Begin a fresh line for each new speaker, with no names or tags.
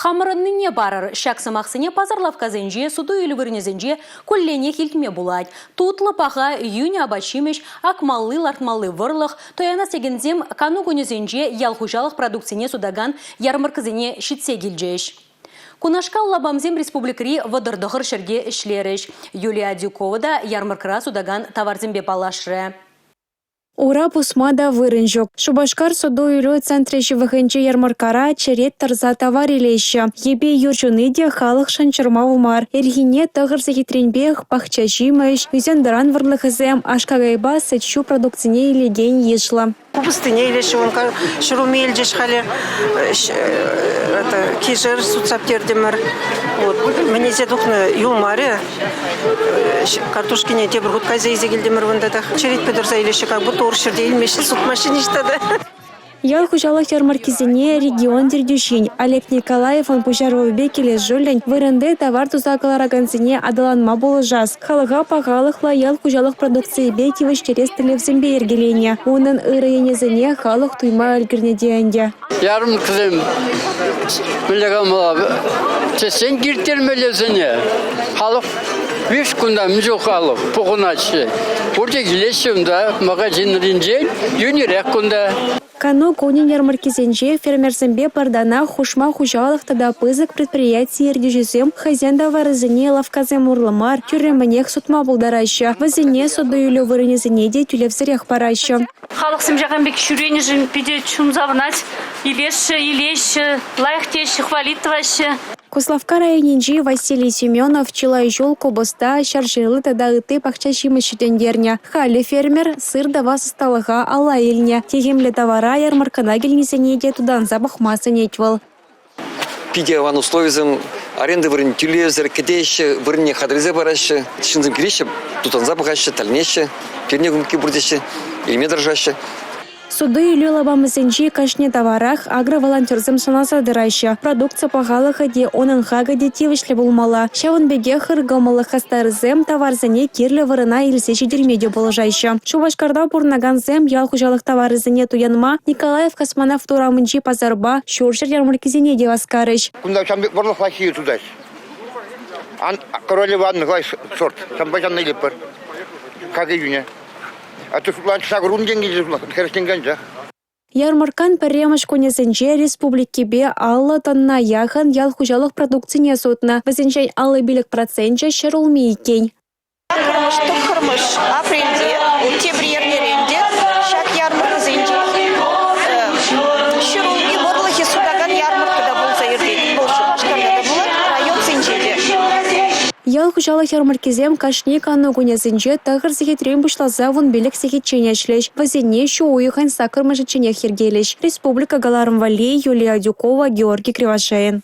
Хамӑрӑннине парӑр. Ҫак сӑмахсене пасар лавккасенче, суту-илӳ вырӑнӗсенче кулленех илтме пулать. Тутлӑ, паха, йӳнӗ апат-ҫимӗҫ, акмалли-лартмалли вӑрлӑх, туянас текенсем кану кунӗсенче ял хуҫалӑх продукцине сутакан ярмӑрккӑсене ҫитсе килчӗҫ. Кунашкал лапамсем республикӑри 39 ҫӗрте ӗҫлерӗҫ. Юлия Адюкова та ярмӑрккӑра сутакан таварсемпе паллашрӗ.
Ура пусма та вырӑн ҫук. Шупашкар суту-илӳ центрӗ ҫывӑхӗнчи ярмӑрккара черет тӑрса тавар илеҫҫӗ. Йӗпе юр ҫуни те халӑхшӑн чӑрмав мар. Ирхине 9 сехетренпех пахча ҫимӗҫ, ӳсен-тӑран вӑрлӑхӗсем, аш-какайпа сӗт-ҫу продукцине илекен йышлӑ.
Купӑстине илеҫҫӗ, ҫӗрулми илчӗҫ халӗ, кишӗр сутса пӗтертӗмӗр. Вот. Мӗн илсе тухнӑ юлмарӗ. Картушкине тепӗр хут кайса илсе килтӗмӗр унта та. Черетпе тӑрса илеҫҫӗ, как будто урӑх ҫӗрте илмеҫҫӗ, сутмаҫҫӗ ниҫта та.
Ял хуҫалӑх ярмӑрккисене регион ертӳҫин Олег Николаевӑн пуҫарӑвӗпе килӗшӳллӗн вырӑнти тавар туса кӑларакансене аталанма пулӑшас, халӑха пахалӑхлӑ ял хуҫалӑх продукцийӗпе тивӗҫтерес тӗллевсемпе йӗркеленӗ. Унӑн ырӑ енӗсене халӑх туйма ӗлкӗрнӗ те ӗнтӗ.
Ярмӑрккӑсем мӗнле калама тесен кирттермеллесене халӑх виҫ кунта мӗн чул халӑх пухӑнаҫҫӗ. Пурте килеҫҫӗ унта магазинринчен йӳнӗрех кунта.
Кану кунӗн ярмӑрккисенче фермерсемпе пӗр танах хушма хуҫалӑх тата пысӑк предприяти ертӳҫисем хӑйсен таварӗсене лавккасем урлӑ мар, тӳрремӗнех сутма пултараҫҫӗ. Вӗсене суту-илӳ вырӑнӗсене те тӳлевсӗрех параҫҫӗ.
Халӑхсем ҫакӑн пек ҫӳренӗшӗн питӗ чун савӑнать. Илесшӗ, илеҫҫӗ, лайӑх теҫҫӗ, хвалить тӑваҫҫӗ.
Куславкка районӗнчи Василий Семенов чылай ҫул купӑста, ҫӗршывлӑ тата ытти пахча ҫимӗҫ ҫитӗнтернӗ. Халӗ фермер сыр тӑвас ӑсталӑха алла илнӗ. Техӗмлӗ тавара ярмӑрккӑна килнисене те тутанса пӑхма сӗнет вӑл.
Питӗ аван условисем, аренда вырӑнӗ тӳлевсӗр, кӗтеҫҫӗ, вырӑнне хатӗрлесе параҫҫӗ. Ҫынсем килеҫҫӗ, тутанса пӑхаҫҫӗ, тӗлӗнеҫҫӗ, пирне кунки пур теҫҫӗ, илме тӑрӑшаҫҫӗ.
Суту-илӳ лапамӗсенчи кашни таварах агроволонтерсем сӑнаса тӑраҫҫӗ. Продукци пахалӑхӗ те, унӑн хакӗ те тивӗҫлӗ пулмалла. Ҫавӑн пекех ыр кӑмӑллӑх хастарӗсем таварсене кирлӗ вырӑна илсе ҫитерме те пулӑшаҫҫӗ. Шупашкарта пурӑнакансем ял хуҫалӑх таварӗсене туянма Николаев космонавт урамӗнчи пасарпа Ҫурҫӗр ярмӑрккисене те васкарӗҫ.
Кунта ҫавӑн пек вӑрлӑх лаҫҫи сутаҫ. Королева Анны сорт. Ҫавӑнпа ҫавна илетпӗр. Хакӗ йӳнӗ. А то шутланчӗ 80 тенкӗ хӗрес тенкӗ анчах.
Ярмӑрккан пӗрремӗш кунӗсенче республикипе 50 тонна яхӑн ял хуҫалӑх продукцине сутнӑ. Вӗсенчен 55 проценчӗ ҫӗрулми иккен.
Саккӑрмӗш, тӑххӑрмӗш апрельте, тепӗр эрнерен те ҫак ярмӑрккӑсенче ҫӗрулми вӑрлӑхӗ сутакан ярмӑрккӑ та пулса иртет. Вӑл Шупашкарта та пулать, районсенче те.
Ял хуҫалӑх ярмӑрккисем кашни кану кунӗсенче 9 сехетрен пуҫласа 15 сехетчен ӗҫлӗҫ. Вӗсене ҫу уйӑхӗн 8-мӗшӗчченех йӗркелӗҫ. Республика кӑларӑм валли Юлия Адюкова, Георгий Кривошеин.